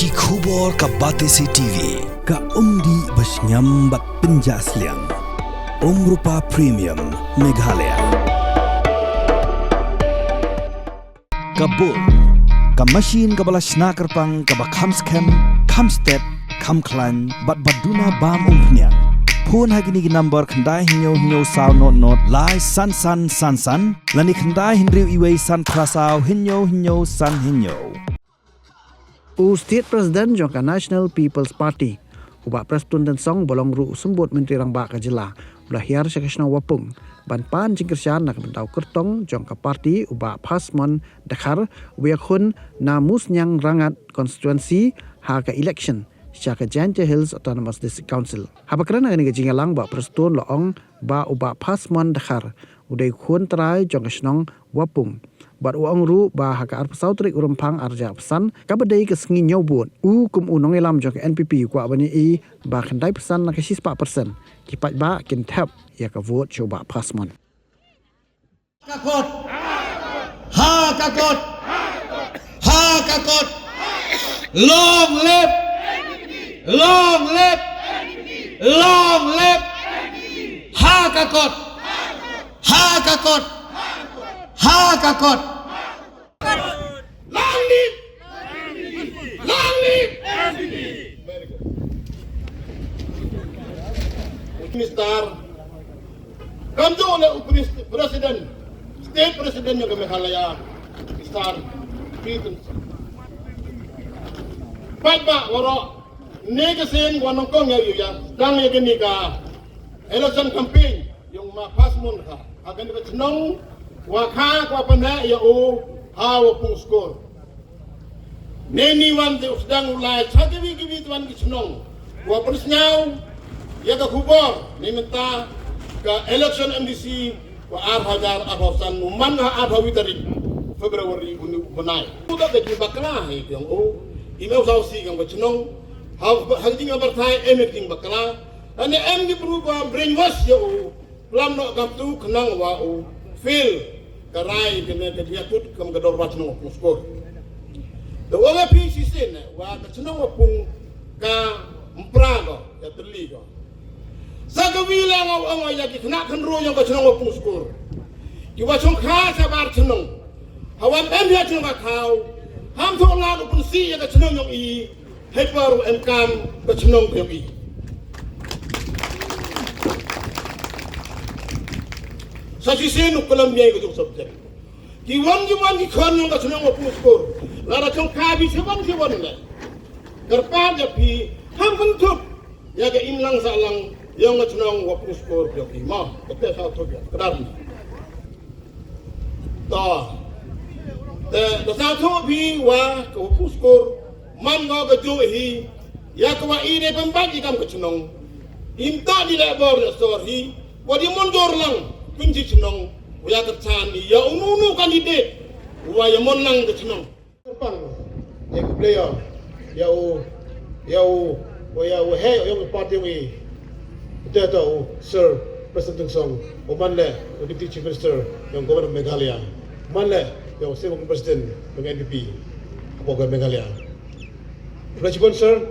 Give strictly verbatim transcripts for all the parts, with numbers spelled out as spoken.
Ki khubor ka Batesi T V, ka umdih ba shngiam bad pynjah sliang. Umrupa Premium, Meghalaya. Ka bun, ka machine kaba la shna kyrpang kaba kham skhem, kham stet, kham khlaiñ, bad ba duna bam umphniang. Phone ha kine ki number khyndai hynñiew hynñiew saw not not lai san san san san, lane khyndai hynriew iwei san phra saw hynñiew hynñiew san hynñiew. U State President jong ka National People's Party, u Bah Prestone Tynsong, ba long ruh u symbud Myntri Rangbah ka jylla, u la hiar sha ka shnong Wapung ban pan jingkyrshan na ka bynta u kyrtong jong ka party, u Bah Phasmon Dkhar, uba ïakhun na Musniang Rangad constituency ha ka election sha ka Jaintia Hills Autonomous District Council. Haba kren ha kane ka jingïalang, Bah Prestone la ong ba u Bah Phasmon Dkhar u dei u khun trai jong ka shnong Wapung. Bad u ong ruh ba ha ka arphew saw tarik u Rymphang arhajar arphew san, kaba dei ka sngi ñiew vote, u kum u nongïalam jong ka N P P u kwah ban ïohi ba khyndai percent na ka shispah percent ki paidbah kin thep ïa ka vote sha u Bah Phasmon. Ha ka kot! Ha ka kot! Ha ka kot! Long live! Long live! Long live! Ha ka kot! Ha ka kot! Ha ka kot! Long live! Long live! Minister, kam jong le u pres-, president, state president jong ka Meghalaya, Mister P. Tynsong. Paidbah waroh, ne ka sien wa nyngkong ïa u ïa sdang ïa kane ka election campaign ïa u Ma Phasmon Dkhar ha kane ka chnong, wa kha wa pyneh ïa u ha Wapung Skur. Neini wan te u sdang u lai sha kiwei kiwei te wan ki chnong wa pynsngew ïa ka khubor ne mynta ka election M D C wa arhajar arphew san, u man ha arphew wei tarik February une u bnai. U da ka jingbakla hi ka ong u, im u saw si ka ong ka chnong ha, ha ka jingbakla, em ka jingbakla. Ane em ki bru ba brainwash ïa u, klam noh kam tu khnang wa u feel ka rai kane ka jingïathuh kam ka dorbar chnong Wapung Skur. Da ong ïa phi shisien wa ka chnong Wapung ka mpra ko, ka tylli ko. Sa kawei la nga ong ïa ki khynnah khynroo jong ka chnong Wapung Skur, ki wa shong kha shabar chnong, ha wan em ïa chnong ka thaw, ham thoh la u pynsih ïa ka chnong jong i, hei por u em kam ka chnong ka jong i. Sa shisien u klam ïa ka jong subject. Ki wan ki wan ki khon jong ka chnong Wapung Skur, lada shong kha phi shi wan shi wan le, kyrpad ïa phi, ham pynthut ïa ka imlang sahlang jong ka chnong Wapung Skur jong phi mo. Kata sa thuh ïa ka dar ni. To. Te, to sa thuh phi wa ka Wapung Skur man ko ka juh hi ïa ka wa i dei pynbeit ïa kam ka chnong. Im ta di leh bor leh sor hi wa di mon jor lang pynji chnong, wa ïa ka chan ïa unu unu candidate wa ïa mon lang ka chnong. Kyrpang ïa u Blei, ïa u, ïa u, ïa u heh ïa u party ïa u. Te to u Sir Prestone Tynsong, u man le u Deputy Chief Minister ïa u Government of Meghalaya. Man le ïa u State Working President ïa u N P P hapoh ka Meghalaya. Khublei shibun Sir,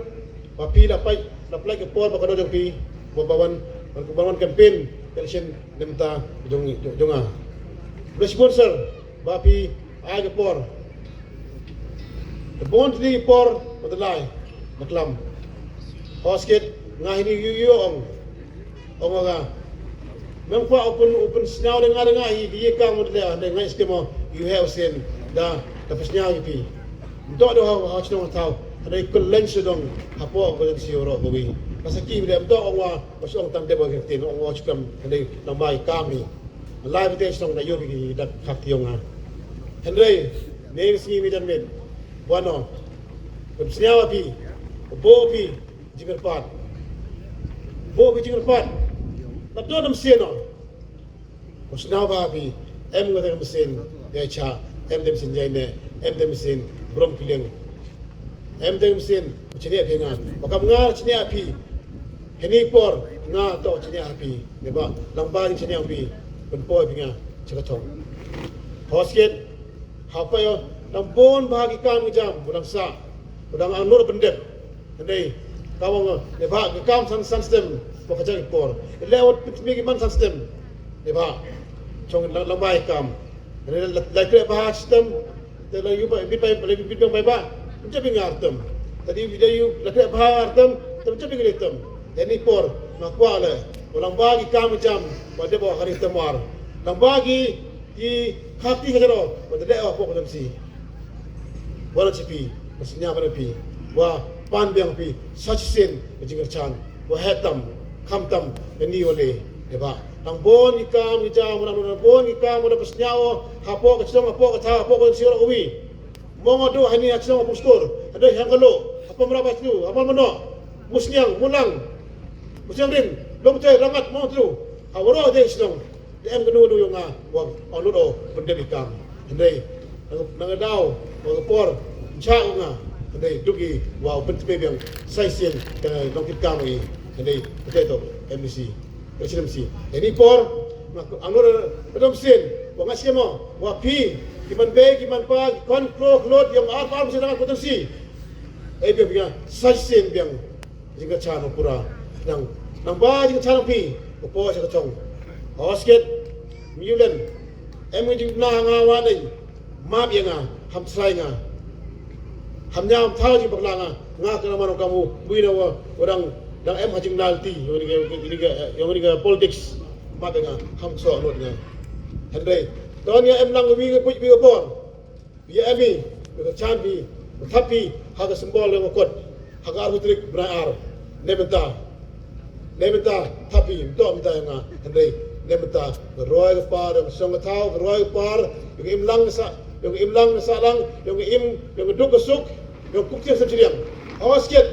ba phi la pait, la pynlait ka por ba ka don jong phi ba, ba wan, wan, wan campaign election na bynta jong, jong, jong nga. Khublei shibun Sir ba phi ai ka por. Te bun tylli ki por ba la lai, ba klam. Hooid skit, nga hi ni ïu ïu ong. Ong nga. Mem kwah u pyn, u pynsngew da nga da nga hi, hi ka mut le, da nga skit mo, ïu heh u sien, da, da pynsngew ïa phi. Mdok da ha, ha shnong thaw, da i kylleng sdang, hapoh ko len si ro ko wi. Ka sa ki de mdok ong wa, wa shnong tang de ba ki tin, ong wa shukem, da i nang bai kam hi. Lai bite shnong da ïoh ki da khak tiong ha. Hynrei, ne sngi mi jan met. Bun o. Pynsngew ïa phi. Bok phi jingkyrpad. Bok phi jingkyrpad. Ka don ym sien o. Pynsngew ba phi. Em ka dei ka mynsiem ïa cha. Em dei mynsiem ïa ne. Em dei mynsiem burom kylliang. Em dei mynsiem chniah phi nga. Ba kam nga chniah phi. Hynne por nga to chniah phi. Ne ba lang ba chniah phi. Pynpoi phi nga cha ka thong. Hooid skit. Hapdeng nang bun bha ki kam ki jam, u nang sah. Ba dang angnud pyndep. Hynrei ka wan ne ba ka kam san san stem ba ka jaka por. Ile wat pyntmi ki man san stem. Ne ba chong lang lang bai kam. Hynrei la la kre ba stem. Te la yu ba bit bai bit bai ba. Jep ngar tem. Tadi video yu la kre ba tem. Te jep ngar tem. Ini por ma kwa le. Lang ba ki kam jam ba de ba hari temar. Lang ba ki ki khati ka jero ba de ba ko dem si. Wa la chipi, ba snya ba phi, wa pan biang phi, sa chi sien, ba jingkyrchan, wa hetam, khamtam, ba ni wa le, ne ba. Nang bon ki kam ki jam, nang nang bon ki kam, nang ba snya wa, hapo ka chnong, hapo ka tha, hapo ka siro wi. Mong adu hani ha chnong hapo stur, adu hang kalo, hapo mra ba snu, hapo mano, musnyang, mulang, musnyang rim, long te, rangat, mong tru, ha waro de chnong. Te em ka nu nu yong nga wa ong lut o pyndep i kam. Hynrei nang nang daw wa ka por ncha u nga. Hynrei duk i wa u pyntme biang sai sien ka nongkit kam i. Hynrei ka te to M D C. Ka sien M C. Hynrei por nga ang lut ka dom sien wa nga sien mo wa phi ki man bei ki man pa ki kon klo klot yong ar par sien nga ko si. Ei biang biang sai sien biang. Jingkyrchan u pura. Nang nang ba jingkyrchan phi u po sha ka chong. Hosket miulen em ngi jingna nga wa dei. Map ya nga ham srai nga. Ham nyam thau jing bakla nga nga ka man kamu bui na wa dang dang em ha jing nalti yong ni yong ni politics. Map ya nga ham so not nga. Hynrei ton ya em lang wi wi wi por. Bia emi, bia ka chan bi, bia thap bi, ha ka symbol le ngokot, ha ka arbu trik bnai ar, ne benta, ne benta, thap bi, mto benta nga, hynrei, ne benta, ka roi ka par, ka song ka thau, ka roi ka par, ka im lang sa, ka im lang sa lang, ka im, ka duk ka suk, ka kuk tiang sa chiriang. Awas kiat,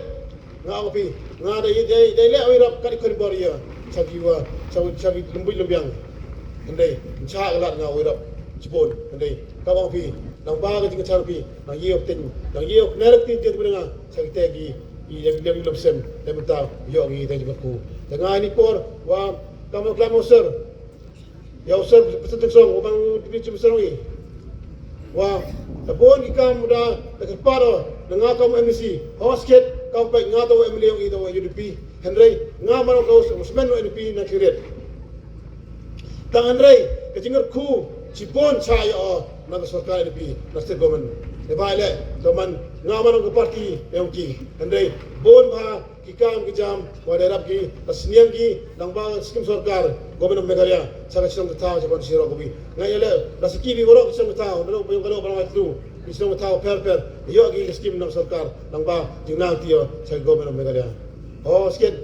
nga ong phi, nga dei dei dei le oi rap ka di kori bor ya, sa ki wa, sa ki lembui lembiang, hynrei, cha ka lat nga oi rap, chibon, hynrei, ka ong phi, nang ba ka jing ka char phi, Nang ïoh pynting, nang ïoh pynrek ti jong nga sa kita ki i yang yang lem sem, lem ta ïoh ngi ta jong ku. Tengah ini por wa kamu kelam usir. Ya usir pesentuk song wa bang di jim song i. Wa da bon ki kam da da keparo da nga kamu M D C. Hosket kam pai nga tawa M L A i tawa U D P. Hynrei nga mano ka usmen no N P na kiret. Tang hynrei ka jingkyrkhu chibun cha ïa o na ka sorkar N P na state government. Te ba ïa le ka man nga man ka party ïa ki hynrei bun bha ki kam ki jam wa da rap ki ka sniang ki nang ba skim sorkar government of Meghalaya cha ka shnong ka thaw cha ban shiro ko bi. Nga ïa le da skim bi warok ka shnong ka thaw na lo pa yung ka lo ba nga tu ki shnong ka thaw per per ïa ki skim nang sorkar nang ba jingnang ti ïa cha government of Meghalaya. Oh, skin.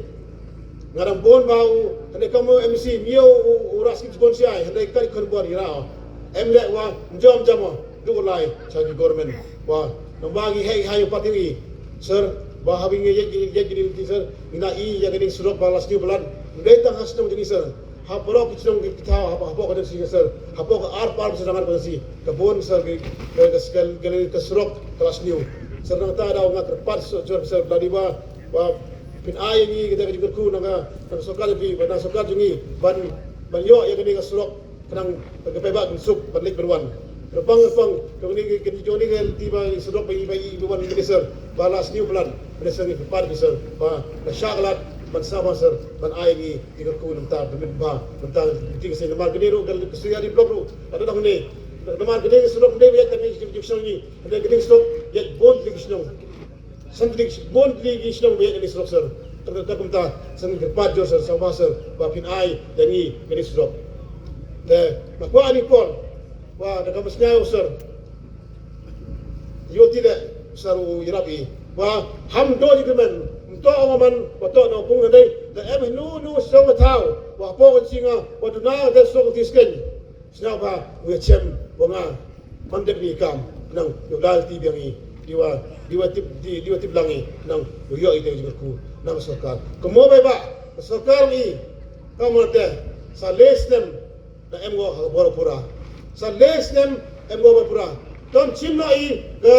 Nga dang bun ba u hynrei kam u M C miaw u ras ki bun siai hynrei ka khon bor ira. Em le wa jom jam du lai cha ki government wa nang ba gi hei hai party wi. Sir ba ha bi ngi yek yek ni sir ina i ya gani surok ba last new blood. Dei tang has nong jini sir. Ha poro ki chnong ki thaw ha poro ka si sir. Ha poro ka ar par sir ngar ka si. Ka bun sir ki ka skal ka surok ka last new. Sir nang ta da nga terpat sir bloody ba Ba phin ai ngi kita ka jingkyrkhu na ka na ka sorkar jong ngi ba na sorkar jong ngi ban ban ïoh ïa kane ka surok khnang ka pei ba kan suk ban leit ban wan. Rpang rpang jong ngi ka jong ngi ka ti ba surok ba i ba i ba wan minister ba last new plan minister ngi kyrpad minister ba na sha ka lad ban sa ba sir ban ai ngi jingkyrkhu nangta ban mit ba nangta ti ka seng namar kane ruh ka suya di blok ruh ka dang ne namar kane ka surok ne ba ïa kane jingkyrkhu ngi kane ka surok ïa bun jingkyrkhu San tdik bun tdik ki shnong ba ïa kane surok sir. Ka ka kumta san kyrpad jor sir sa ba sir ba phin ai da ngi kane surok. Te ma kwah ani por ba da ka masngai sir. Yo ti de sir u irabi ba ham do ji kemen mto ong man ba to na kung dei da em nu nu song thaw ba po kan singa ba duna da song ti sken. Sngewbha u ïa chem wa nga man dep ni kam nang ïa u lal ti biang i diwa diwa tip di diwa tip lang i nang ïa ïa i te jingkyrkhu nang sorkar. Kamo bai ba sorkar i kam te sa le snem na em ngo ha bor pura sa le snem em ngo bor pura ton chim no i ka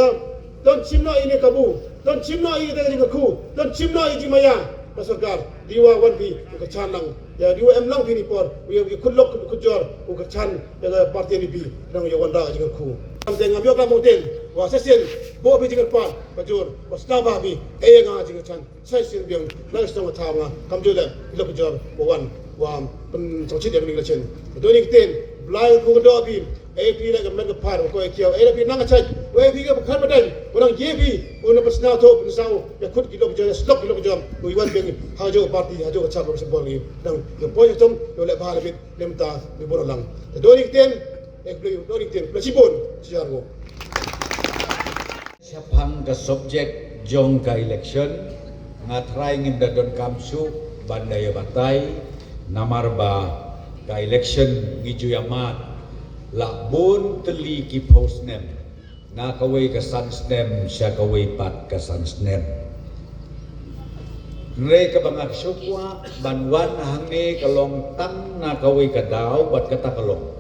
ton chim no i ne kabu ton chim no i te jingkyrkhu ton chim no i jingmaya na sorkar diwa wan bi ka chan lang. Ïa diwa em lang phi ni por u ïa u khut lok khut jor u kyrchan ïa ka party N P nang ïa wan da jingkyrkhu. Am te ngam ïoh ka mawten Wa sa sien, buh phi jingkyrpad bajur, wa sngewbha phi, eh, ïa nga jingkyrchan, sa sien biang, na ka shnong ka thaw nga, kam ju leh, ïa la ka jor, wa wan, wa pynshongshit ïa kane ka election. Ka dei ni ka ktien, Blai u kyrkhu ka doh phi, eh, phi la ka met ka phad, wa ko ïa kiaw, eh, la phi nang ka chait, wa eh phi ka bakhan badang, wa nang ïa phi, u na pynsngew tho, pynsngew, ïa khut ki lok jor, ïa slok ki lok jor, u wan biang, ha ka jong ka party, ha ka jong ka chap, wa symbol ngi, dang, ïa poi ïa tom, ïa leh bha leh bit, lem ta, ni bor lang. Ka dei ni ka ktien, eh, ka dei ni ka ktien, ka dei shibun, shi jar ngo. Shaphang ka subject jong ka election, nga tharai ngim da donkam shuh ban da ïa batai, namar ba ka election ngi ju ïa mad la bun tylli ki phew snem, na kawei ka san snem sha kawei pat ka san snem. Hynrei kaba nga sngewkwah ban wan hangne ka long tang na kawei ka daw bad kata ka long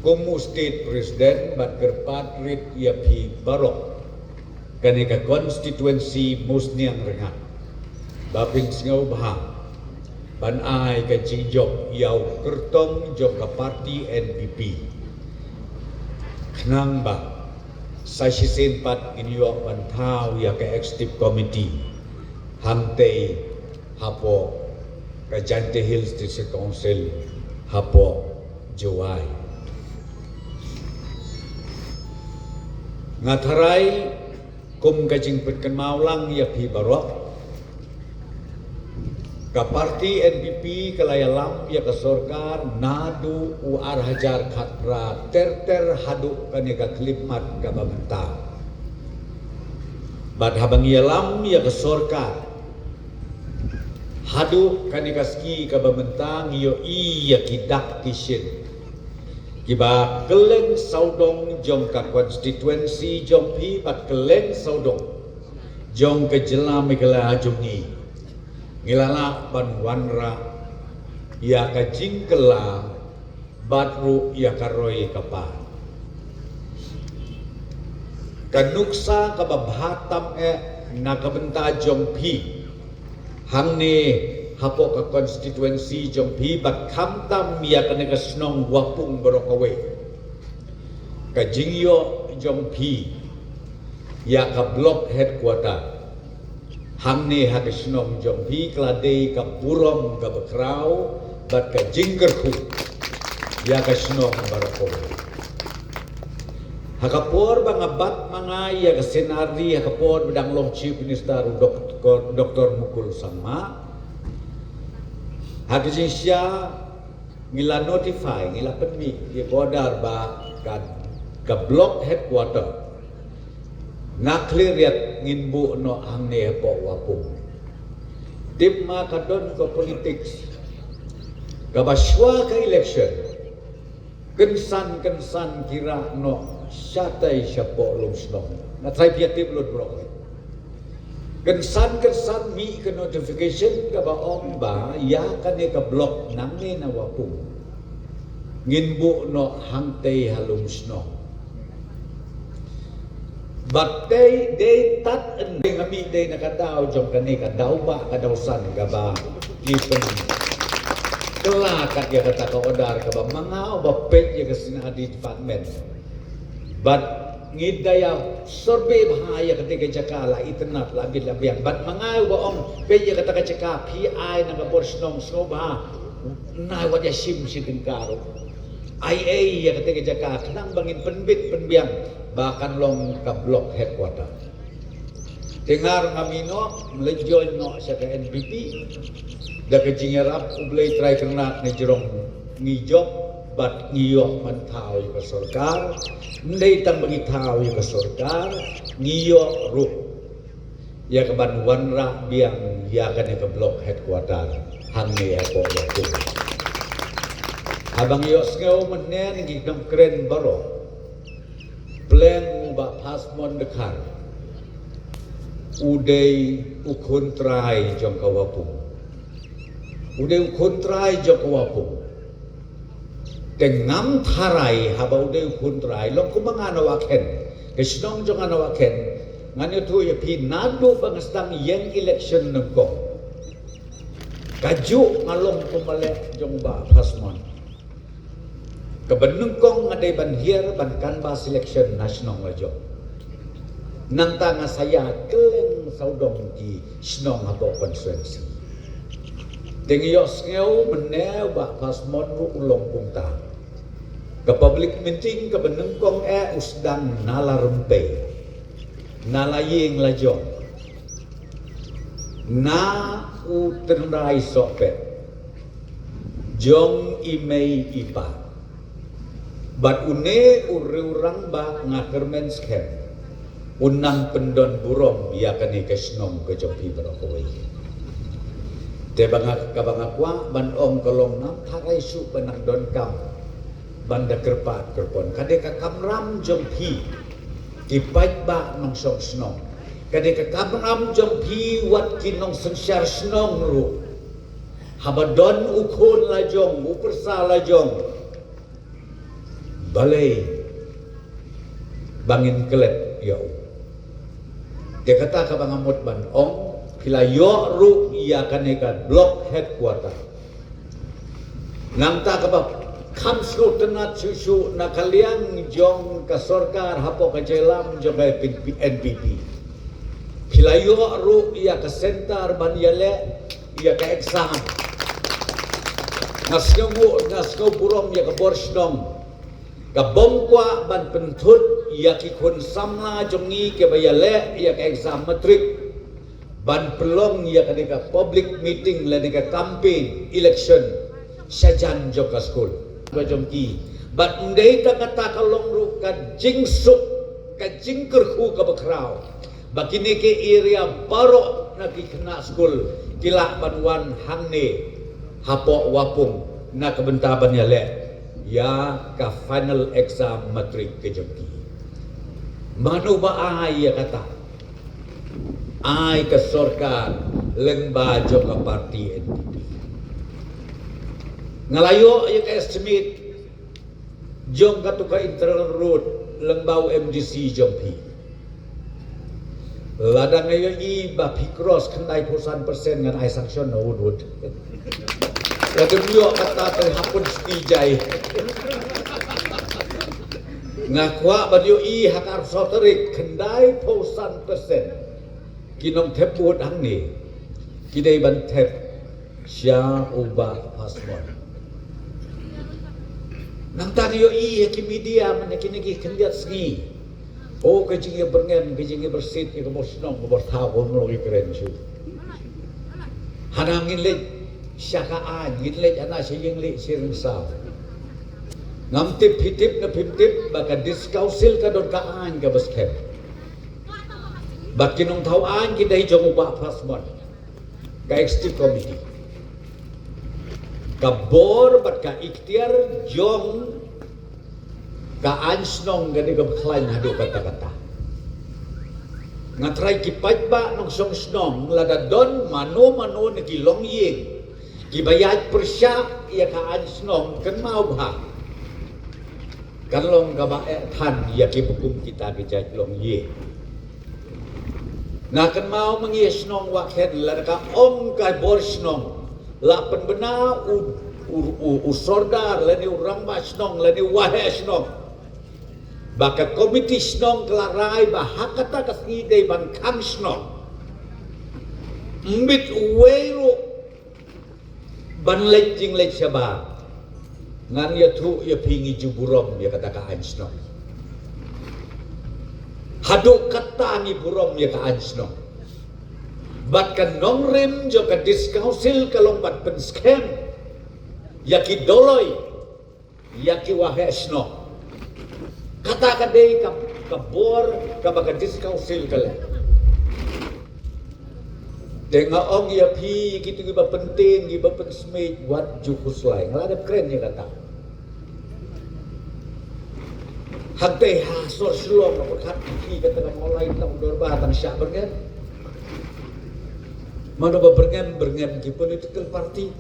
kum u state president bad kyrpad rit ïa phi baroh, kane ka constituency Musniang Rngad, ba phin sngewbha ban ai ka jingjop ïa u kyrtong jong ka party N P P. Khnang ba sa shisien pat ngin ïoh ban thaw ïa ka executive committee hangtei hapoh ka Jaintia Hills District Council hapoh Jowai. Nga tharai kum ka jingpynkynmaw lang ïa phi baroh, ka party N P P ka la ïalam ïa ka sorkar naduh u ar hajar khatphra ter ter haduh kane ka khyllipmat kaba mynta. Bad haba ngi ïalam ïa ka sorkar haduh kane ka sngi kaba mynta, ngi ïohi ïa ki dak ki shin kiba kylleng sawdong jong ka constituency jong phi bad kylleng sawdong jong ka jylla Meghalaya jong ngi. Ngi la lah ban wanrah ïa ka jingkylla bad ruh ïa ka roi ka par. Ka nuksa kaba bha tam eh na ka bynta jong phi hangne hapoh ka constituency jong phi bad khamtam ïa kane ka shnong Wapung baroh kawei, ka jingïoh jong phi ïa ka block headquarter hangne ha ka shnong jong phi ka la dei ka burom kaba khraw bad ka jingkyrkhu ïa ka shnong baroh kawei. Ha ka por ba nga bat ma nga ïa ka scenario, ha ka por ba dang long Chief Minister u Doktor, Doktor Mukul Sangma, ha ka jingshisha ngi la notify, ngi la pynmih ïa ka order ba ka, ka block headquarter na Khliehriat ngin buh noh hangne hapoh Wapung. Tip ma ka don ka politics kaba shuwa ka election kynsan kynsan ki rah noh shatai shapoh Lumshnong. Nga tharai phi ïa tip lut baroh. Kynsan kynsan mih ka notification kaba ong ba ïa kane ka block nangne na Wapung ngin buh noh hangtei ha Lumshnong. Bad tei dei tad, nga mih dei na ka daw jong kane ka daw ba ka daw san kaba ki pynkylla kat ïa kata ka order kaba ma nga uba peit ïa ka scenario department. Bad ngi da ïa survey bha ïa kata ka jaka la itynnad la bit la biang. Bad ma nga uba ong peit ïa kata ka jaka phi ai na ka bor shnong sngewbha. Nai wat ïa shim shi tyngka ruh. Ai ei ïa kata ka jaka khnang ba ngin pynbit pynbiang ba kan long ka block headquarter. Te nga ruh nga mih noh, nga leit join noh sha ka N P P. Da ka jingïarap U Blei Trai Kynrad na jrong ngi jop bad ngi ïoh ban thaw ïa ka sorkar. Ym dei tang ba ngi thaw ïa ka sorkar, ngi ïoh ruh ïa ka ban wanrah biang ïa kane ka block headquarter hangne hapoh Wapung. Haba ngi ïohsngew mynne na ki nongkren baroh, pleng u Bah Phasmon Dkhar u dei u khun trai jong ka Wapung. U dei u khun trai jong ka Wapung. Te ngam tharai haba u dei u khun trai, long kumba nga na Wahkhen, ka shnong jong nga na Wahkhen, ngan ïathuh ïa phi naduh ba nga sdang ïeng election nyngkong. Kajuh nga long kumba leh jong u Bah Phasmon. Kaba nyngkong nga dei ban hiar ban canvass election na shnong lajong. Nangta nga sa ïaid kylleng sawdong ki shnong hapoh constituency. Te nga ïohsngew mynne u Bah Phasmon ruh u long kumta. Ka public meeting kaba nyngkong eh u sdang na Larympei, na la ïing lajong, na u tynrai sohpet jong i mei i pa. Bad une u riewrangbah, nga kyrmen skhem un nang pyndon burom ïa kane ka shnong ka jong phi baroh kawei. Te ba nga, kaba nga kwah ban ong ka long, ngam tharai shuh ban nang donkam ban da kyrpad kyrpon. Ka dei ka kamram jong phi ki paidbah nongshong shnong. Ka dei ka kamram jong phi wat ki nongsynshar shnong ruh. Haba don u khun lajong, u pyrsa lajong, balei ba ngin klet ïa u? Te kata kaba nga mut ban ong, phi la ïoh ruh ïa kane ka block headquarter. Nangta kaba kham sngewtynnat shuh shuh, na ka liang jong ka sorkar hapoh ka jingïalam jong ka N P P, phi la ïoh ruh ïa ka center ban ïaleh ïa ka exam. Nga sngew, nga sngew burom ïa ka bor shnong kaba ym kwah ban pynthut ïa ki khun samla jong ngi kiba ïaleh ïa ka exam matric ban pynlong ïa kane ka public meeting lane ka campaign election shajan jong ka skul ka jong ki. Bad ym dei tang kata, ka long ruh ka jingsuk, ka jingkyrkhu kaba khraw ba kine ki area baroh na ki khynnah skul ki lah ban wan hangne hapoh Wapung na ka bynta ban ïaleh ïa ka final exam matric ka jong ki. Mano ba ai ïa kata? Ai ka sorkar lyngba jong ka party N P P. Nga la ïoh ïa ka estimate jong katu ka internal road lyngba u M D C jong phi. Lada nga ïohi ba phi cross khyndai phew san percent, ngan ai sanction na wut wut. Lada ym ïoh kata te hapun sngewthuh. Nga kwah ban ïohi ha ka arphew saw tarik, khyndai phew san percent ki nongthep vote hangne ki dei ban thep sha u Bah Phasmon. Nangta nga ïohi ha ki media mynne kine ki khyndiat sngi. O, ka jingïabyrngem, ka jingïabyrsit ïa ka bor shnong, ka bor thaw, ka bor mlong, ïakren shuh. Hana ngin leit sha ka aiñ, ngin leit hana sha ïing leit sha ring saw. Ngam tip phi tip ne phim tip ba ka District Council ka don ka aiñ kaba skhem. Bad ki nongthaw aiñ ki dei jong u Bah Phasmon, ka Executive Committee. Ka bor bad ka iktiar jong ka aiñ shnong ka dei kaba khlaiñ haduh katta katta. Nga trai ki paidbah nongshong shnong, lada don mano mano na ki longïing kiba ïaid pyrshah ïa ka aiñ shnong, kynmaw bha. Kan long kaba eh than ïa kiba kum kita ki jait longïing. Nga kynmaw ma ngi ha shnong Wahkhen, lada ka ong ka bor shnong, la pynbna u, u, u, u sordar lane u rangbah shnong lane u waheh shnong, ba ka komiti shnong ka la rai ba ha kata ka sngi dei ban khang shnong. Ym bit uwei ruh ban leit jingleit shabar. Ngan ïathuh ïa phi, ngi ju burom ïa kata ka aiñ shnong. Haduh katta ngi burom ïa ka aiñ shnong. Bad ka nongrim jong ka District Council ka long ban pynskhem ïa ki dolloi, ïa ki waheh shnong. Kata ka dei ka, ka bor kaba ka District Council ka leh. Te nga ong ïa phi, kito kiba pyntieng, kiba pynsmit, wat ju khuslai. Nga la dep kren ïa kata. Hangtei ha sor Shillong nga pyrkhat ïa phi, kata ka mawlai tang dorbar tang shah byrngem. Mano ba byrngem, byrngem ki political party.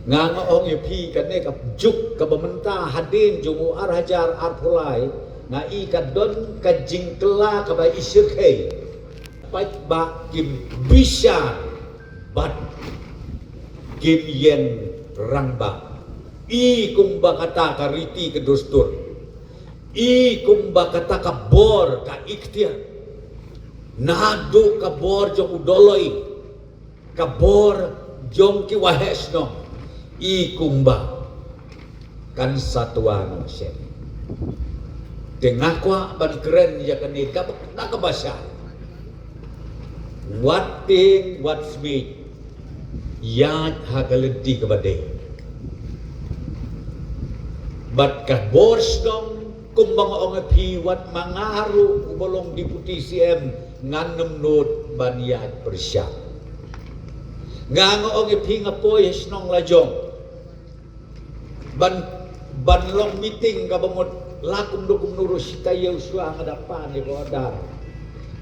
Nga, nga ong ïa phi, kane ka juk kaba mynta hadien jong u ar hajar arphew lai, nga i ka don ka jingkylla kaba i shyrkhei. Paidbah kim bishar bad kim ïeng rangbah. I kumba kata ka riti ka dustur. I kumba kata ka bor ka ikhtiar. Naduh ka bor jong u Doloi. Ka bor jong ki waheh shnong. I kumba kan sa tuan shen. Te nga kwah ban kren ïa kane da kaba shai. Wat tieng, wat smiej. Ïaid ha ka lynti kaba dei. Bad ka bor shnong kumba nga ong ïa phi wat ma nga ruh uba long Deputy C M ngan ym nud ban ïaid pyrshah. Nga nga ong ïa phi nga poi ha shnong la jong. Ban, ban long meeting kaba mut la kumno kumno ruh shi taïew shuwa nga da pan ïa ka order.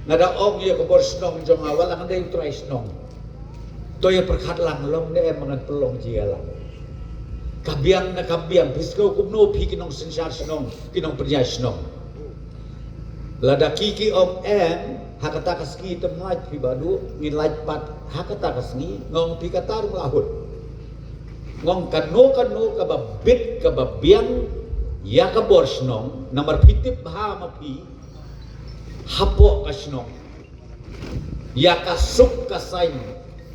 Nga da ong ïa ka bor shnong jong nga wat la nga dei u trai shnong. To ïa pyrkhat lang long ne em ngan pynlong jingïalang. Ka biang ne ka biang phi sngew kumno phi ki nongsynshar shnong, ki nongpynïaid shnong. Lada ki ki ong em, ha kata ka sngi te ym lait phi Bah Duh, ngin lait pat ha kata ka sngi, nga ong phi kata ruh la hut. Nga ong kano kano kaba bit kaba biang ïa ka bor shnong, namar phi tip bha ma phi hapoh ka shnong. Ïa ka suk ka saiñ,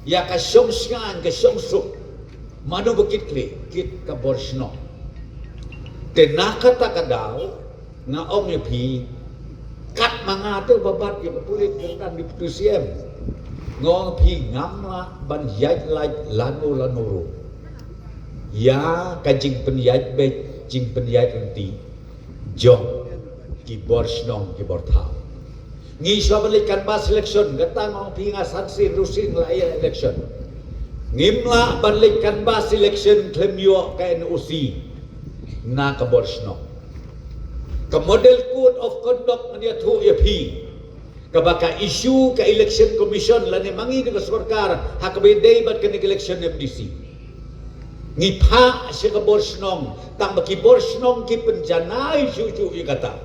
ïa ka shong shngaiñ ka shong suk. Mano ba kit khlieh, kit ka bor shnong. Te na kata ka daw, nga ong ïa phi, kat ma nga te ba bat ïa ka pulit kyrdan Deputy C M. Nga ong ïa phi ngam lah ban ïaid lait lano lano ruh. Ïa ka jingpynïaid beit, jingpynïaid lynti jong ki bor shnong ki bor thaw. Ngi shuwa ban leit canvass election, kata nga ong phi nga san sien ruh sien la ïa election. Ngim lah ban leit canvass election khlem ïoh ka N O C na ka bor shnong. Ka model code of conduct ngan ïathuh ïa phi. Kaba ka issue ka election commission lane ma ngi da ka sorkar ha kaba ïadei bad kane ka election M D C. Ngi phah sha ka bor shnong, tang ba ki bor shnong ki pynjanai shuh shuh ïa kata.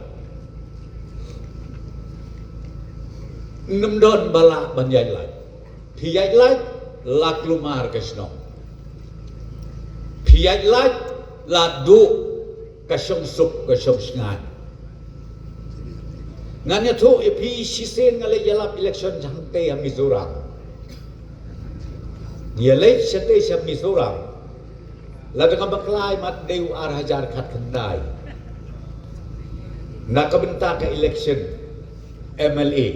Ym don ba lah ban ïaid lait. Phi ïaid lait, la kulmar ka shnong. Phi ïaid lait, la duh ka shong suk, ka shong shngaiñ. Ngan ïathuh ïa phi shisien nga leit ïalap election hangtei ha Mizoram. Nga leit shatei sha Mizoram. Lada nga bakla mat dei u ar hajar khatkhyndai. Na ka bynta ka election M L A.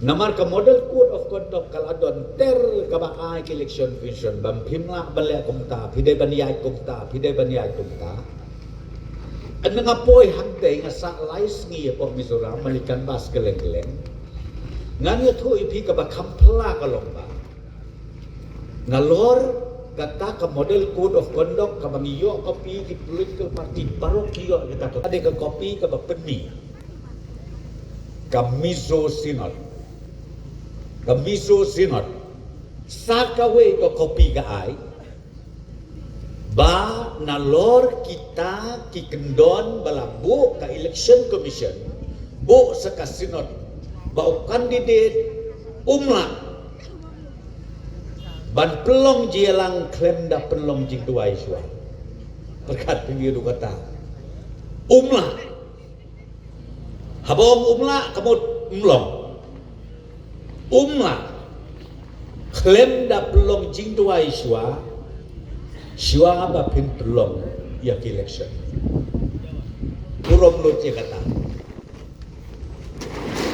Namar ka model code of conduct ka la don ter kaba ai ka election commission, bym phim lah ban leh kumta, phi dei ban ïaid kumta, phi dei ban ïaid kumta. Ynda nga poi hangtei nga sah lai sngi hapoh Mizoram, mali canvass kylleng kylleng. Ngan ïathuh ïa phi kaba kham phylla ka long ba nalor kata ka model code of conduct kaba ngi ïoh copy, ki political party baroh ki ïoh kata ka, ka dei ka copy kaba pynmih. Ka Mizo Synod. Ka Mizo Synod. Sa kawei ka copy ka ai. Ba nalor kita ki kyndon ba la buh ka election commission, buh sa ka synod, ba u candidate um lah ban pynlong jingïalang khlem da pynlong jingduwai shuwa. Pyrkhat pynbiang kata. Um lah. Haba ong um lah, ka mut ym long. Um lah. Khlem da pynlong jingduwai shuwa, shuwa ba phin pynlong ïa ka election. Burom lut ïa kata.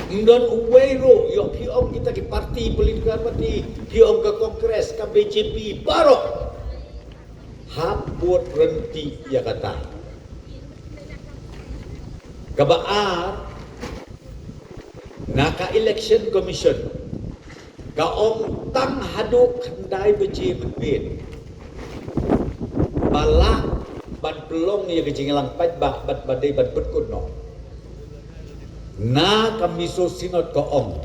Ym don uwei ruh, ïoh phi ong kita ki parti political party, phi ong ka Congress, ka B J P, baroh. Hap bud ryntih ïa kata. Kaba ar, na ka election commission ka ong tang haduh khyndai baje mynmiet ba lah ban pynlong ïa ka jingïalang paidbah bad ba dei ban pynkut noh. Na ka Mizo Synod ka ong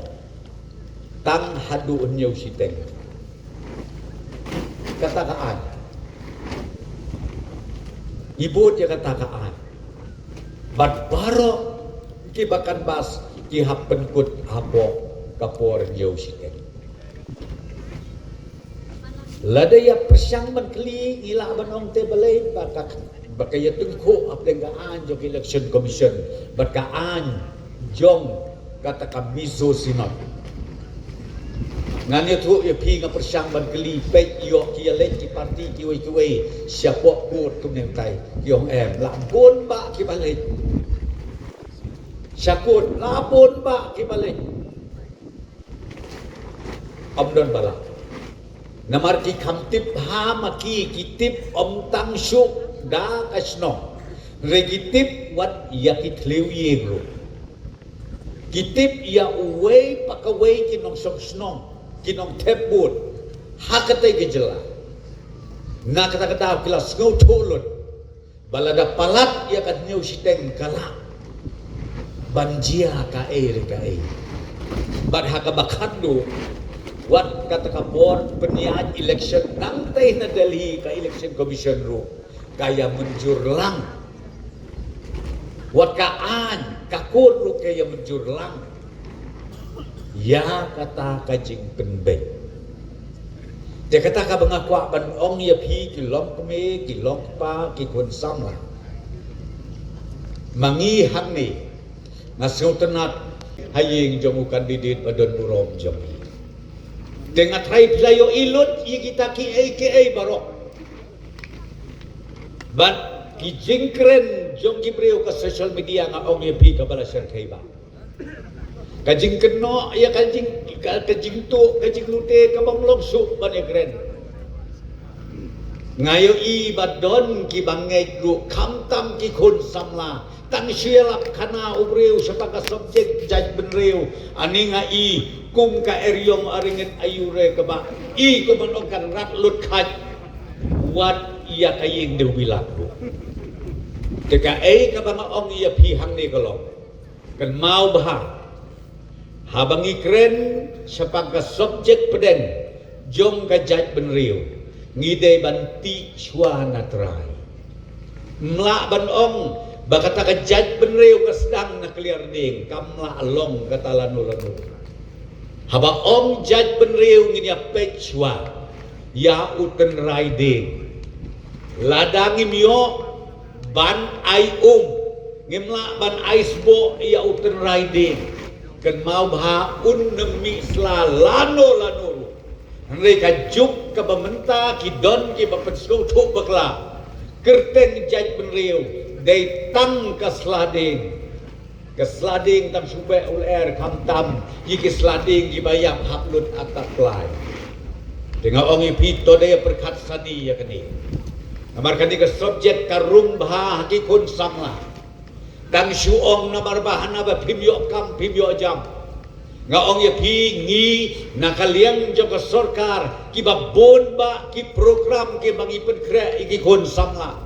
tang haduh hynñiew shiteng. Kata ka aiñ. Ngi bud ïa kata ka aiñ. Bad baroh kiba canvass ki hap pynkut hapoh ka por hynñiew shiteng. Lada ïa pyrshang ban kylli, ngi lah ban ong te balei ba ka, ba ka ïa tyngkhuh hapdeng ka aiñ jong ka Election Commission bad ka aiñ jong kata ka Mizo Synod. Ngan ïathuh ïa phi, nga pyrshang ban kylli, peit ïoh ki ïaleit ki parti kiwei kiwei shapoh kut kumne kumtai, ki ong em, la bun bah kiba leit. Sha kut la bun bah kiba leit. Ym don ba lah. Namar ki kham tip ha ma ki, ki tip ym tang shuh da ka shnong, hynrei ki tip wat ïa ki thliew ïing ruh. Ki tip ïa uwei pa kawei ki nongshong shnong, ki nongthep vote ha katei ka jylla. Na kata ka daw ki la sngewthuh lut ba lada palat ïa ka hynñiew shiteng ka lah ban jia kaei re kaei. Bad ha kaba khatduh, wat kata ka bor pynïaid election nangtei na Delhi, ka Election Commission ruh ka ïa mynjur lang. Wat ka aiñ, ka kut ruh ka ïa mynjur lang ïa kata ka jingpynbeit. Te kata kaba nga kwah ban ong ïa phi ki longkmie, ki longkpa, ki khun samla, ma ngi hangne, nga sngewtynnat ha ïing jong u candidate ba don burom jong ngi. Te nga tharai phi la ïohi lut ïa kita kiei kiei baroh. Bad ki jingkren jong ki briew ka social media, nga ong ïa phi, kaba la shyrkhei bha. Ka jingkynnoh ïa ka jing, ka, ka jingtuh, ka jinglute, kaba ym long shuh ban ïa kren. Nga ïohi ba don kiba ngeit ruh, khamtam ki khun samla. Tang shu ïalap khana u briew shaphang ka subject jaitbynriew, ani nga i kum ka eriong aringit aïu re kaba i kum ban ong kan rat lut khait. Wat ïa ka ïing de u bilak ruh. Te kaei kaba nga ong ïa phi hangne ka long, kynmaw bha, haba ngi kren shaphang ka subject pdeng jong ka jaitbynriew, ngi dei ban tih shuwa na trai. Ym lah ban ong ba kata ka jaitbynriew ka sdang na Kliar Dieng, kam lah long kata lano lano. Haba ong jaitbynriew, ngin ïa peit shuwa ïa u tynrai dieng. Lada ngim ïoh ban ai um, ngim lah ban ai sboh ïa u tynrai dieng, kynmaw bha, un nym mih sla lano lano ruh. Hynrei ka juk kaba mynta ki don kiba pynsngewthuh bakla, kyrteng jaitbynriew dei tang ka sla dieng. Ka sla dieng tang shu beh u lyer, khamtam ïa ki sla dieng kiba ïap hap lut atak lai. Te nga ong ïa phi, to da ïa pyrkhat sani ïa kane. Namar kane ka subject ka rung bha ha ki khun samla. Tang shu ong namar ba hana ba phim ïoh kam, phim ïoh jam. Nga ong ïa phi, ngi na ka liang jong ka sorkar, kiba bun bah ki program kiba ngi pynkhreh ïa ki khun samla.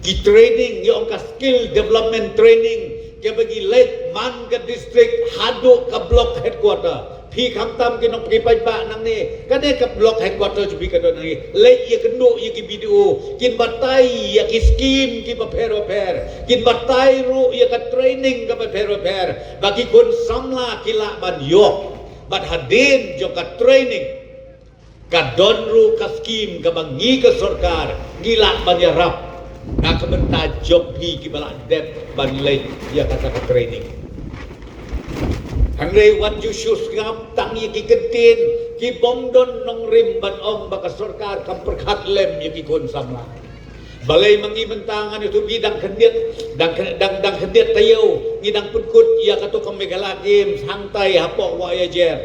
Ki training, ngi ong ka skill development training, kiba ngi leit man ka district haduh ka block headquarter. Phi khamtam ki nongpyni paidbah nangne, kane ka block headquarter jong phi ka don nangne. Leit ïakynduh ïa ki B D O, kin batai ïa ki skim kiba pher bapher, kin batai ruh ïa ka training kaba pher bapher, ba ki khun samla ki lah ban ïoh. Bad hadien jong ka training, ka don ruh ka skim kaba ngi ka sorkar ngi lah ban ïarap na ka bynta jong phi kiba lah dep ban leit ïa kata ka training. Hynrei wat ju shu sngap tang ïa ki kyntien kibym don nongrim ban ong ba ka sorkar kam pyrkhat lem ïa ki khun samla. Balei ma ngi mynta ngan ïathuh, ngi dang khyndiat, dang, dang, dang khyndiat taïew ngi dang pynkut ïa kato ka Meghalaya Games hangtai hapoh Wah Ïajer.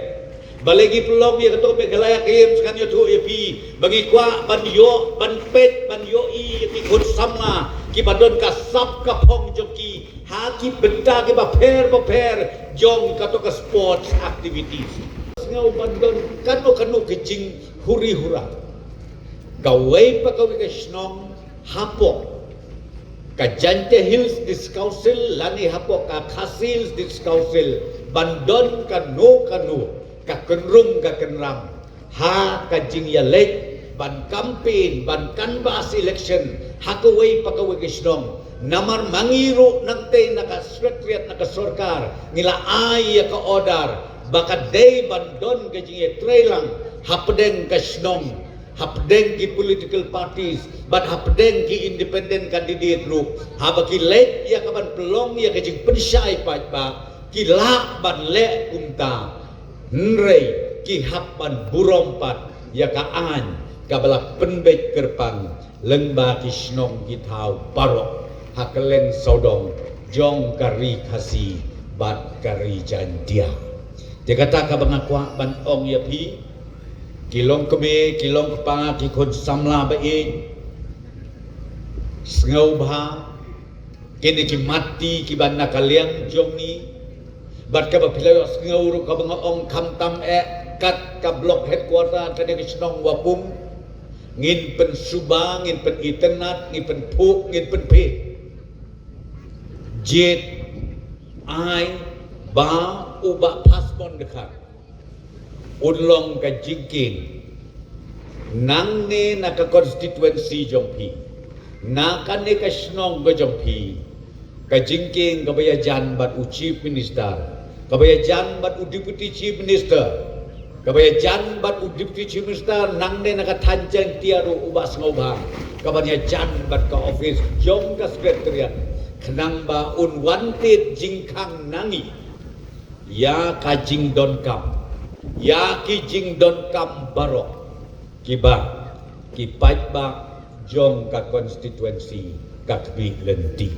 Balei ngi pynlong ïa kato ka Meghalaya Games, ngan ïathuh ïa phi, ba ngi kwah ban ïoh, ban peit, ban ïohi ïa ki khun samla kiba don ka sap ka phong jong ki ha ki bynta kiba pher bapher jong kato ka sports activities. Sngew ban don kano kano ka jinghuri hura. Kawei pa kawei ka shnong hapoh ka Jaintia Hills District Council lane hapoh ka Khasi Hills District Council ban don kano kano ka kynrum ka kynram ha ka jingïaleit ban campaign, ban canvass election ha kawei pa kawei ka shnong. Namar ma ngi ruh nangtei na ka secretariat, na ka sorkar, ngi la ai ïa ka order ba ka dei ban don ka jingïatreilang hapdeng ka shnong hapdeng ki political parties bad hapdeng ki independent candidate ruh, haba ki leit ïa ka ban pynlong ïa ka jingpynshai paidbah, ki lah ban leh kumta. Hynrei ki hap ban burom pat ïa ka aiñ kaba la pynbeit kyrpang lyngba ki shnong ki thaw baroh ha kylleng sawdong jong ka ri Khasi bad ka ri Jaintia. Te kata kaba nga kwah ban ong ïa phi, ki long kmie, ki long kpa, ki khun samla ba ïeit, sngewbha kine ki matti kiba na ka liang jong ngi, bad kaba phi la ïohsngew ruh kaba nga ong khamtam eh kat ka block headquarter kane ka shnong Wapung, ngin pynsuba, ngin pynitynnad, ngin pynphuh, ngin pynpeit. Jied ai ba u Bah Phasmon Dkhar un long ka jingkieng nangne na ka constituency jong phi, na kane ka shnong ka jong phi, ka jingkieng kaba ïajan bad u Chief Minister, kaba ïajan bad u Deputy Chief Minister, kaba ïajan bad u Deputy Chief Minister nangne na ka thaiñ Jaintia ruh u Bah Sngewbha, kaba ïajan bad ka office jong ka Secretariat, khnang ba un wantied jingkhang na ngi ïa ka jingdonkam, ïa ki jingdonkam baroh kiba ki paidbah jong ka constituency ka khmih lynti.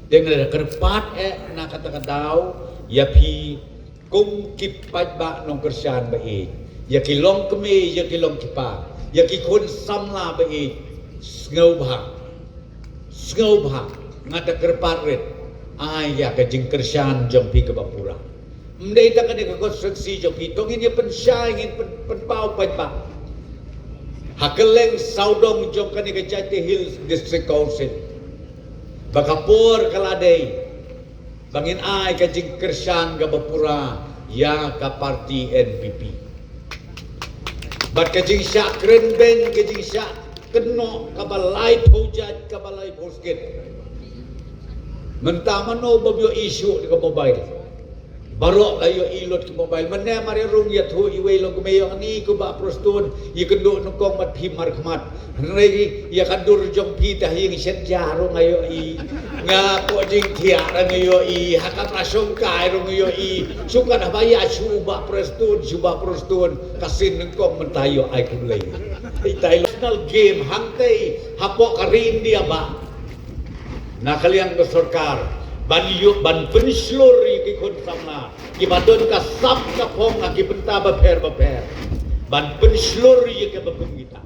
Te nga da kyrpad eh na kata ka daw ïa phi kum ki paidbah nongkyrshan ba ïeit, ïa ki long kmie, ïa ki long kpa, ïa ki khun samla ba ïeit, sngewbha, sngewbha, nga da kyrpad rit, ai ïa ka jingkyrshan jong phi kaba pura. Ym dei tang kane ka constituency jong phi, to ngin ïa pynshai, ngin pyn, pynpaw paidbah ha kylleng sawdong jong kane ka Jaintia Hills District Council. Ba ka por ka la dei ba ngin ai ka jingkyrshan kaba pura ïa ka party N P P. Bad ka jingshah kren beiñ, ka jingshah kynnoh kaba laiphew jait, kaba laiphew skit. Mynta mano bym ïohi shuh da ka mobile? Baroh la ïohi lut ka mobile. Mynne mar ïa rung ïathuh iwei long kmie ïong, ani ko Bah Prestone, ïakynduh nyngkong bad phi markhmat. Hynrei ïa ka dur jong phi te ha ïing shet ja ruh nga ïohi. Nga hapoh jingthiah ruh nga ïohi, ha kamra shongkai ruh nga ïohi. Shu katba ïa shu Bah Prestone, shu Bah Prestone, ka sien nyngkong mynta ïoh ai khublei. Itai national game hangtei hapoh ka ri India, Bah. Na ka liang ka sorkar ban ïoh ban pynshlur ïa ki khun samla kiba don ka sap ka phong ha ki bynta bapher bapher, ban pynshlur ïa kiba kum kita.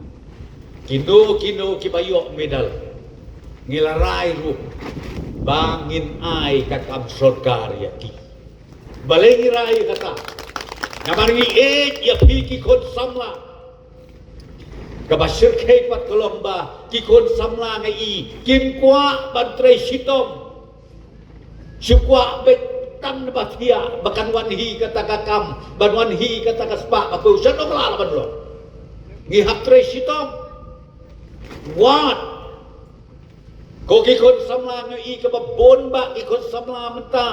Kino kino kiba ïoh medal, ngi la rai ruh ba ngin ai ka kam sorkar ïa ki. Balei ngi rai ïa kata? Namar ngi ïeit ïa phi ki khun samla. Kaba shyrkhei pat ka long ba ki khun samla ngi i kim kwah ban trei shitom. Shu kwah beit tang ba thiah ba kan wan hi kata ka kam, ban wan hi kata ka spah ka phew, sha nong la ban long. Ngi hap trei shitom. Wat ko ki khun samla ngi i kaba bun ba ki khun samla mynta.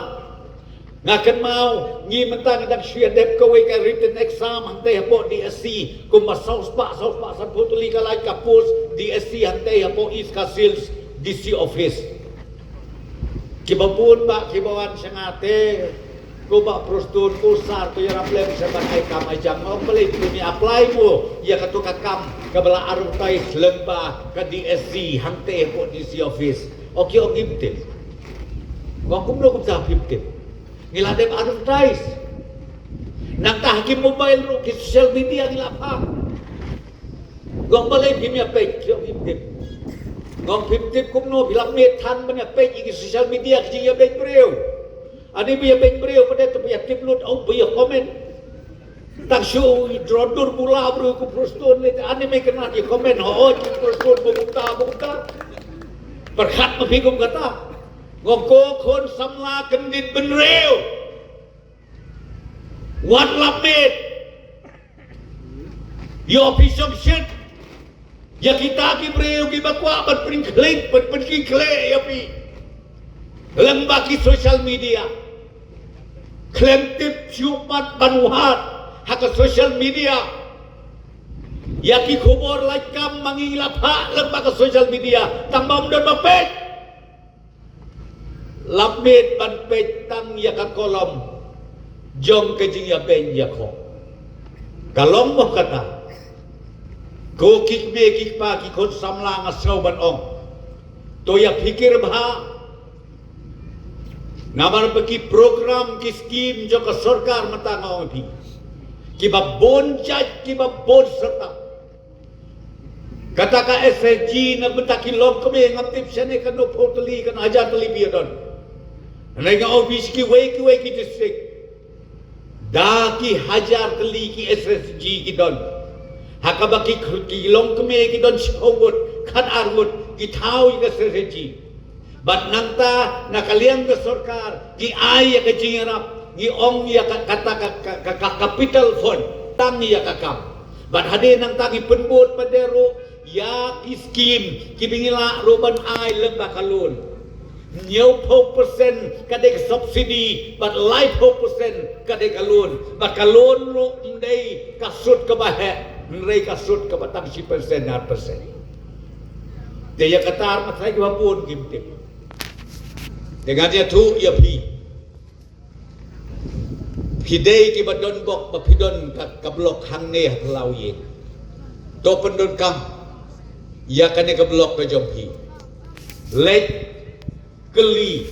Nga kynmaw ngi mynta ngi dang shu ïa dep kawei ka written exam hangtei hapoh D S C, kumba saw spah, saw spah sanphew tylli ka lait ka post D S C hangtei hapoh East Khasi Hills D C office. Kiba bun ba kiba wan sha nga te, ko Bah Prestone, ko sar, ko ïarap lem sha ban ai kam ai jam. Nga ong balei phi ym apply mo ïa kato ka kam kaba la advertise lyngba ka D S C hangtei hapoh D C office. O ki ong ngim tip. Nga ong kumno kumta phim tip? Ngi la dep advertise. Nangta ha ki mobile ruh, ki social media ngi la phah. Nga ong balei phim ïa peit, ki ong phim tip. Nga ong phim tip kumno, phi la mih than ban ïa peit ïa ki social media, ki jingïabeiñ briew. Ani ba ïabeiñ briew pat te ba ïa tip lut, oh ba ïa comment. Tang shu i dro dur bula briew ko Prestone lei, ani mih kynad ïa comment, ho, oh, ko Prestone ba kumta, ba kumta. Pyrkhat ma phi kum kata. Nga ong ko khun samla kyndit bynriew. Wat lap miet. Ïoh phi shong shit ïa kita ki briew kiba kwah ban pynkhlieh, ban pynkhlieh ïa phi lyngba ki social media. Khlem tip shuh pat ban wad ha ka social media. Ïa ki khubor lait kam ma ngi la phah lem bad ka social media, tang ba ym don ba peit. Lap miet ban peit tang ïa ka kolom jong ka jingïabeiñ ïakhun. Ka long mo kata, ko ki kmie ki kpa ki khun samla, nga sngew ban ong, to ïa phikir bha. Namar ba ki program ki skim jong ka sorkar mynta nga ong ïa phi, kiba bun jait, kiba bun serta. Kata ka S S G na bynta ki longkmie, ngam tip shane katno phew tylli, katno hajar tylli phi ïa don. Hynrei nga ong ïa phi, sha kiwei kiwei ki district, da ki hajar tylli ki S S G ki don. Ha kaba ki, ki longkmie ki don shiphew ngut, khatar ngut ki thaw ïa ka S S G. Bad nangta na ka liang ka sorkar ngi ai ïa ka jingïarap, ngi ong ïa ka, kata ka, ka, ka, ka capital fund, tang ïa ka kam. Bad hadien nangta ngi pynbud pat de ruh ïa ki skim kiba ngi lah ruh ban ai lem bad ka loan. Hynñiewphew percent ka dei ka subsidy, bad laiphew percent ka dei ka loan. Bad ka loan ruh ym dei ka sut kaba heh, hynrei ka sut kaba tang shi percent, ar percent. Te ïa kata ar ma trai kiba bun kim tip. Te ngan ïathuh ïa phi. Phi dei kiba don bok ba phi don ka, ka block hangne ha Thlaw Ïing. To pyndonkam ïa kane ka block ka jong phi. Leit kylli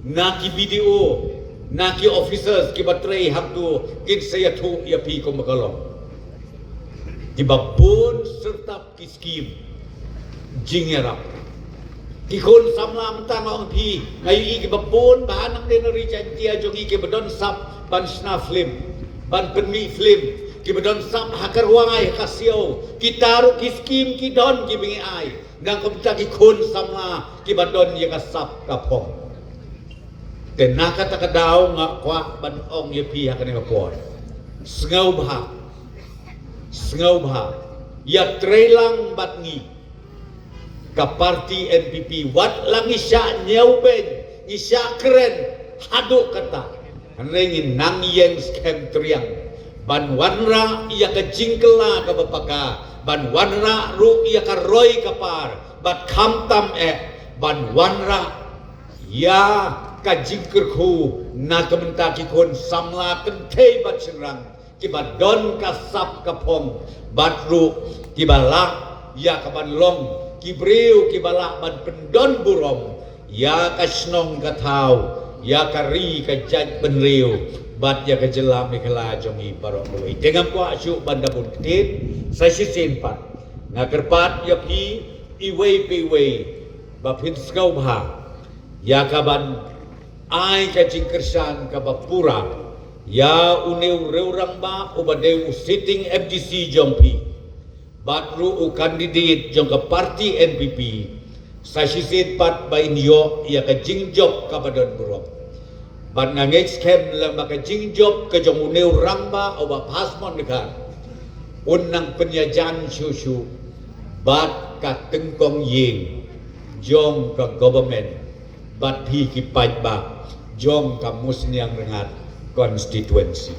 na ki B D O, na ki officers kiba trei hangto, kin sa ïathuh ïa phi kumba ka long. Kiba bun serta ki skim jingïarap. Ki khun samla mynta nga ong phi, nga ïohi kiba bun bha na ka ri Jaintia jong ngi kiba don sap ban shna film, ban pynmih film, kiba don sap ha ka rwai ha ka siaw, kita ruh ki skim ki don kiba ngi ai. Nang kumta ki khun samla kiba don ïa ka sap ka phong. Te na kata ka daw nga kwah ban ong ïa phi ha kane ka por, sngewbha, sngewbha ïa trei lang bad ngi. Ka parti N P P, wat la ngi shah ñiewbeiñ, ngi shah kren haduh kata, hynrei ngi nang ïeng skhem triang ban wanrah ïa ka jingkylla kaba paka, ban wanrah ruh ïa ka roi ka par, bad khamtam eh ban wanrah ïa ka jingkyrkhu na ka bynta ki khun samla kynthei bad shynrang kiba don ka sap ka phong, bad ruh kiba lah ïa kaban long ki briew kiba lah ban pyndon burom ïa ka shnong ka thaw, ïa ka ri ka jaitbynriew, bad ïa ka jylla Meghalaya jong ngi baroh kawei. Te ngam kwah shuh ban da bun ktien, sa shisien pat nga kyrpad ïa phi iwei pa iwei ba phin sngewbha ïa kaban ai ka jingkyrshan kaba pura ïa une u riew rangbah uba dei u sitting M D C jong phi, bad ruh u candidate jong ka parti N P P, sa shisien pat ba in ïoh ïa ka jingjop kaba don burom. Bad nga ngeit skhem lem ba ka jingjop ka jong une u rangbah uba Phasmon Dkhar un nang pynïajan shuh shuh bad ka tyngkong ïing jong ka government, bad phi ki paidbah jong ka Musniang Rngat constituency.